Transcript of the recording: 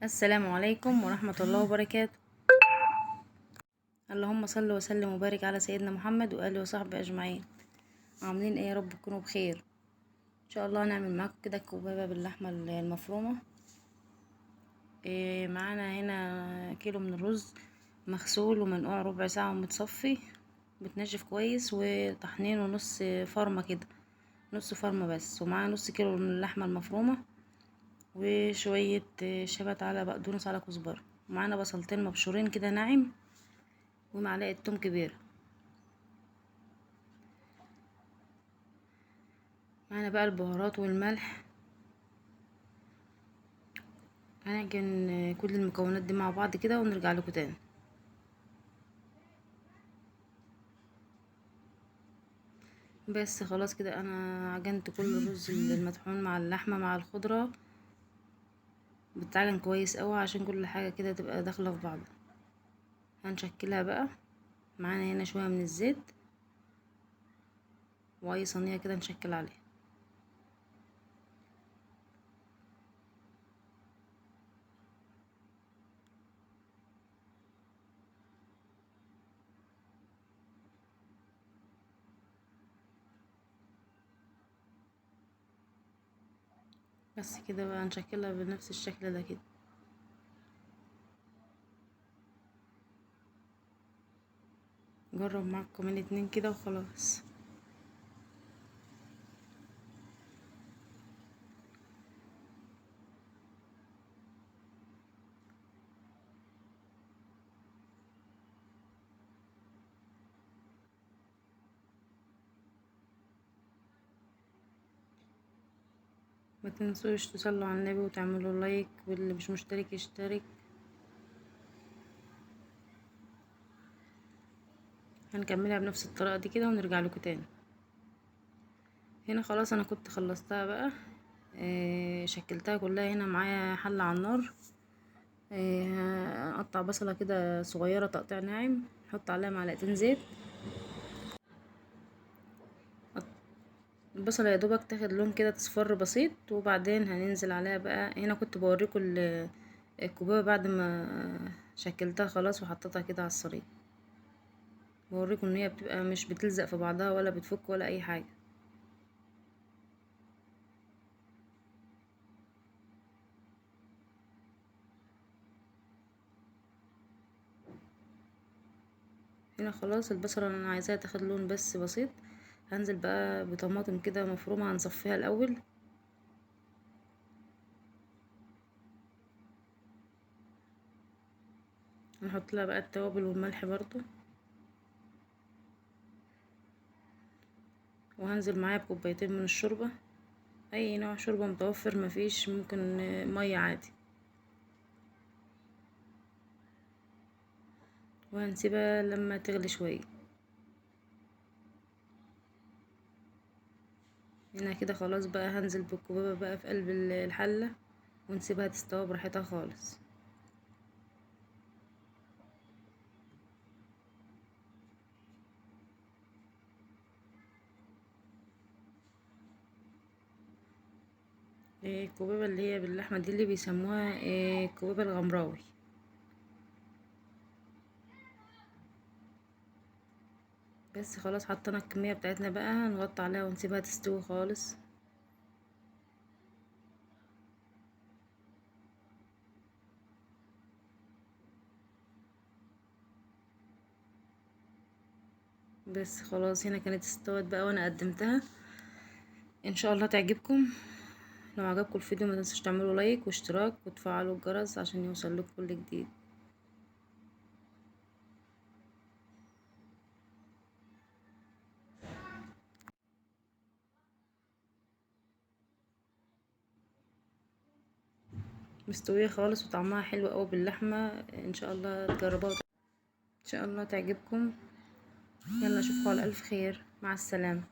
السلام عليكم ورحمة الله وبركاته. اللهم صل وسلم وبارك على سيدنا محمد وآله وصحبه أجمعين. عاملين ايه؟ يا رب تكونوا بخير ان شاء الله. هنعمل معاكم كده كبابة باللحمة المفرومة. إيه معانا هنا كيلو من الرز مغسول ومنقوع ربع ساعة ومتصفي، متنشف كويس، وطحنينه نص فرمة كده، نص فرمة بس. ومعانا نص كيلو من اللحمة المفرومة وشوية شبت على بقدونس على كزبرة، ومعانا بصلتين مبشورين كده ناعم، ومعلقة توم كبيرة. معانا بقى البهارات والملح. هنعجن كل المكونات دي مع بعض كده ونرجع لكم تاني. بس خلاص كده انا عجنت كل الرز المطحون مع اللحمة مع الخضرة، بتعجن كويس قوي عشان كل حاجة كده تبقى داخله في بعض. هنشكلها بقى. معانا هنا شوية من الزيت واي صينية كده نشكل عليها. بس كده بقى نشكلها بنفس الشكل ده كده. جرب معاكم من 2 كده وخلاص. ما تنسوش تصلوا على النبي وتعملوا لايك، واللي مش مشترك يشترك. هنكملها بنفس الطريقة دي كده ونرجع لكم تاني. هنا خلاص انا كنت خلصتها بقى، شكلتها كلها. هنا معايا حله على النار، هقطع بصله كده صغيرة تقطيع ناعم، نحط عليها معلقتين زيت. البصله يا دوبك تاخد لون كده تصفر بسيط، وبعدين هننزل عليها بقى. هنا كنت بوريكم الكوباية بعد ما شكلتها خلاص وحطيتها كده على الصينية، بوريكم ان هي بتبقى مش بتلزق في بعضها ولا بتفك ولا اي حاجة. هنا خلاص البصله انا عايزاها تاخد لون بس بسيط. هنزل بقى بطماطم كده مفرومه، هنصفيها الاول. نحط لها بقى التوابل والملح برضو، وهنزل معايا بكوبايتين من الشوربة، اي نوع شوربة متوفر، مفيش ممكن مية عادي. وهنسيبها لما تغلي شوية. هنا كده خلاص بقى هنزل بالكوبايه بقى في قلب الحلة ونسيبها تستوي براحتها خالص. الكوبابه اللي هي باللحمه دي اللي بيسموها الكوبابه الغمراوي. بس خلاص حطينا الكمية بتاعتنا بقى، نغطي عليها ونسيبها تستوي خالص. بس خلاص هنا كانت استوت بقى وانا قدمتها. ان شاء الله تعجبكم. لو عجبكم الفيديو ما تنسوش تعملوا لايك واشتراك وتفعلوا الجرس عشان يوصل لكم كل جديد. مستوية خالص وطعمها حلو قوي باللحمه، ان شاء الله تجربوها، ان شاء الله تعجبكم. يلا اشوفكم على الف خير، مع السلامة.